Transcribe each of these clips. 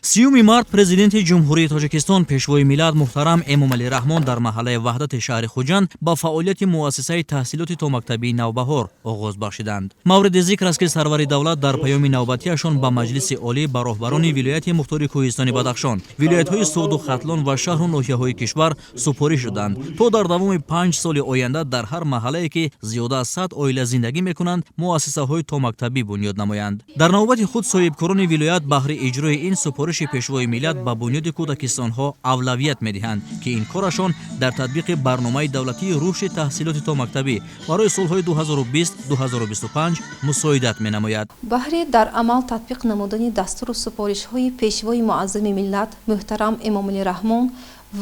30 март Президенти Ҷумҳурии Тоҷикистон, Пешвои миллат муҳтарам Эмомалӣ Раҳмон дар маҳаллаи Ваҳдати шаҳри Хуҷанд ба фаъолияти муассисаи таҳсилоти томактабии «Навбаҳор» оғоз бахшиданд. Мавриди зикр аст, ки сарвари давлат дар паёми навбатиашон ба Маҷлиси Олӣ ба роҳбарони вилояти мухтори Кӯҳистони Бадахшон, вилоятҳои Суғду Хатлон ва шаҳру ноҳияҳои кишвар супориш доданд, то дар давоми 5 соли оянда дар ҳар маҳаллае, ки зиёда аз 100 оила зиндагӣ мекунанд, муассисаҳои томактабӣ бунёд намоянд. Дар навбати худ соҳибкорони вилоят баҳри иҷрои ин супориши Пешвои миллат ба бунёди кӯдакистонҳо авлавият медиҳанд, ки ин корашон дар татбиқи барномаи давлатии рушди таҳсилоти томактабӣ барои солҳои 2020-2025 мусоидат менамояд. Баҳри дар амал татбиқ намудани дастуру супоришҳои Пешвои муаззами миллат муҳтарам Эмомалӣ Раҳмон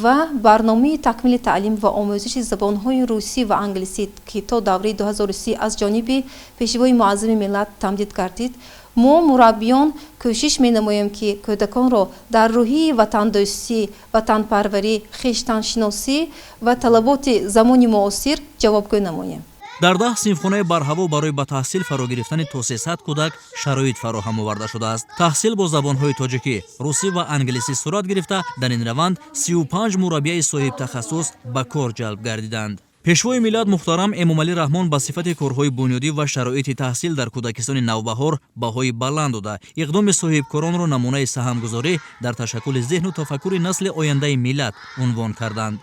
ва барномаи такмили таълим ва омӯзиши забонҳои русӣ ва англисӣ, ки то давраи 2030 аз ҷониби Пешвои муаззами миллат тамдид гардид, мо, мураббиён, кӯшиш менамоем, ки кӯдаконро дар рӯҳияи ватандӯстӣ, ватанпарварӣ, хештаншиносӣ ва талаботи замони муосир ҷавобгӯ намоем. Дар 10 синфхонаи барҳаво барои ба таҳсил фаро гирифтани то 300 кӯдак шароит фароҳам оварда шудааст. Таҳсил бо забонҳои тоҷикӣ, русӣ ва англисӣ сурат гирифта, дар ин раванд 35 мураббияи соҳибтахассус ба кор ҷалб гардиданд. Пешвои миллат муҳтарам Эмомалӣ Раҳмон ба сифати корҳои бунёдӣ ва шароити таҳсил дар кӯдакистони «Навбаҳор» баҳои баланд дода, иқдоми соҳибкоронро намунаи саҳмгузорӣ дар ташаккули зеҳну тафаккури насли ояндаи миллат унвон карданд.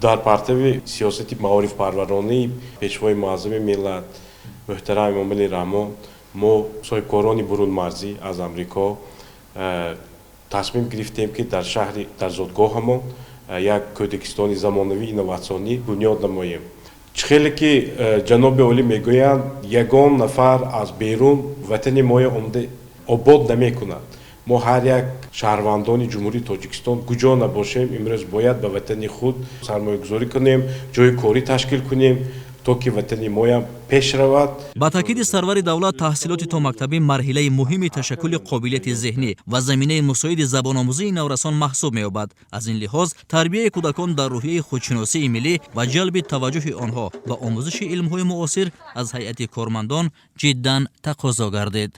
Дар партави сиёсати маорифпарваронии Пешвои муаззами миллат муҳтарам Эмомалӣ Раҳмон, мо, соҳибкорони бурунмарзӣ аз Амрико, тасмим гирифтем, ки дар шаҳри, дар зодгоҳамон як кӯдакистони замонавии инноватсионӣ бунёд намоем. Чӣ хеле ки ҷаноби олӣ мегӯянд, ягон нафар аз берун ватани моя омада обод намекунад. Мо, ҳар як шаҳрвандони Ҷумҳурии Тоҷикистон, куҷо набошем, имрӯз бояд ба ватани худ сармоягузорӣ кунем, ҷойи корӣ ташкил кунем, то ки ватани моям пеш равад. Ба таъкиди сарвари давлат, таҳсилоти томактабӣ марҳилаи муҳими ташаккули қобилияти зеҳнӣ ва заминаи мусоиди забономӯзии наврасон маҳсуб меёбад. Аз ин лиҳоз тарбияи кӯдакон дар рӯҳияи худшиносии миллӣ ва ҷалби таваҷҷӯҳи онҳо ба омӯзиши илмҳои муосир аз ҳайати кормандон ҷиддан тақозо гардид.